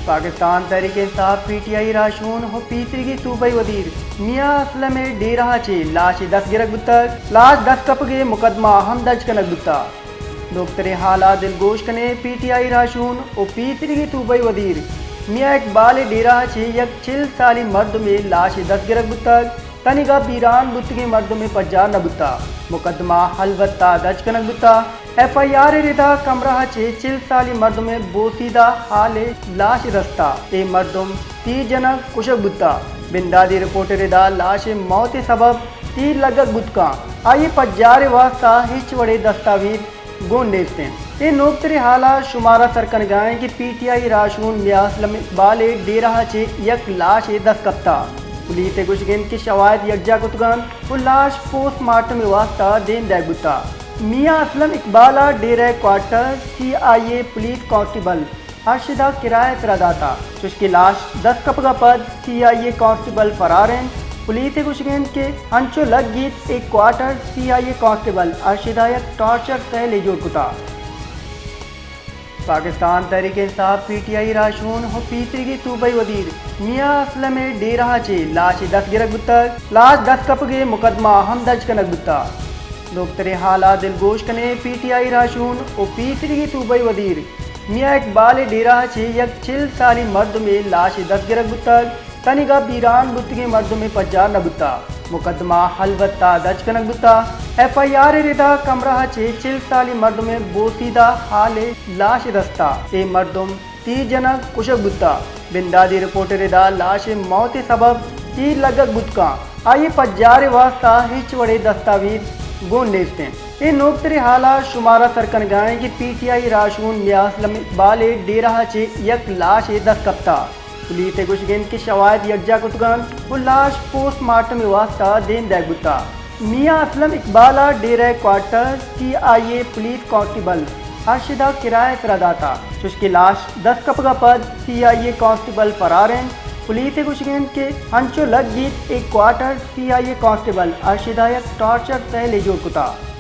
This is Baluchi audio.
پاکستان تحریک انصاف، پی ٹی آئی، راہشون و پیسریگیں صوبائی وزیر میاں اسلم ءِ ڈیرہ ءَ چہ لاش ءِ دست گرگ بوتگ۔ لاش دست کپگ ءِ مقدمہ ہم درج کنگ بوتگ۔ نوکتریں حالات دلگوش کنیں، پی ٹی آئی راہشون و پیسریگیں صوبائی وزیر میاں اقبال ءِ ڈیرہ ءَ چہ یک چل سالی مردمے لاش ءِ دست گرگ بوتگ۔ تنیگا بیران بوتگیں مردمے پجار نہ بوتگ۔ مقدمہ البتہ درج کنگ بوتگ۔ ایف آئی آر ءِ ردا کمرہ ءَ چہ چل سالی مردمے بوسیدہ حال ءَ لاش رستہ۔ اے مردم تیر جنگ کشگ بوتگ۔ بنداتی رپورٹ ءِ ردا لاش ءِ موت ءِ سبب تیر لگگ بوت کنت۔ آئی ءِ پجار ءِ واستہ ہچ وڑیں دستاویز گون نیست انت۔ اے نوکتریں حالات شمارا سر کنگا انت کہ پی ٹی آئی راہشون میاں اسلم اقبال ءِ ڈیرہ ءَ چہ یک لاشے دست کپتگ۔ پولیس ءِ گوشگ انت کہ شواہد یکجا کتگ انت و لاش پوسٹ مارٹم ءِ واستہ دیم دئیگ بوتگ۔ میاں اسلم اقبال ءَ ڈیرہ کوارٹر سی آئی اے پولیس کانسٹیبل ارشد ءَ کرایہ ءِ سرا داتگ، چوشکہ لاش دست کپگ ءَ پد سی آئی اے کانسٹیبل فرار انت۔ پولیس ءِ گوشگ انت کہ انچو لگیت اے کوارٹر سی آئی اے کانسٹیبل ارشد ءَ یک ٹارچر سیلے جوڑ کتگ۔ پاکستان تحریک انصاف، پی ٹی آئی راہشون و پیسریگیں صوبائی وزیر میاں اسلم ءِ ڈیرہ ءَ چہ لاش ءِ دست گرگ بوتگ۔ لاش دست کپگ ءِ مقدمہ ہم درج کنگ بوتگ۔ نوکتریں حالات دلگوش کنیں، پی ٹی آئی راہشون و پیسریگیں صوبائی وزیر میاں اقبال ءِ ڈیرہ ءَ چہ یک چل سالی مردمے لاش ءِ دست گرگ بوتگ۔ تنیگا بیران بوتگیں مردمے پجار نہ بوتگ۔ مقدمہ البتہ درج کنگ بوتگ۔ ایف آئی آر ءِ ردا کمرہ ءَ چہ چل سالی مردمے بوسیدہ حال ءَ لاش رستہ۔ اے مردم تیر جنگ کشگ بوتگ۔ بنداتی رپورٹ ءِ ردا لاش ءِ موت ءِ سبب تیر لگگ بوت کنت۔ آئی ءِ پجار ءِ واستہ ہچ وڑیں دستاویز گون نیست انت۔ اے نوکتریں حالات شمارا سر کنگا انت کہ پی ٹی آئی راہشون میاں اسلم اقبال ءِ ڈیرہ ءَ چہ یک لاشے دست کپتگ۔ پولیس ءِ گوشگ انت کہ شواہد یکجا کتگ انت و لاش پوسٹ مارٹم ءِ واستہ دیم دئیگ بوتگ۔ میاں اسلم اقبال ءَ ڈیرہ کوارٹر سی آئی اے پولیس کانسٹیبل ارشد ءَ کرایہ ءِ سرا داتگ، چوشکہ لاش دست کپگ ءَ پد سی آئی اے کانسٹیبل فرار انت۔ پولیس ءِ گوشگ انت کہ انچو لگیت اے کوارٹر سی آئی اے کانسٹیبل ارشد ءَ یک ٹارچر سیلے جوڑ کتگ۔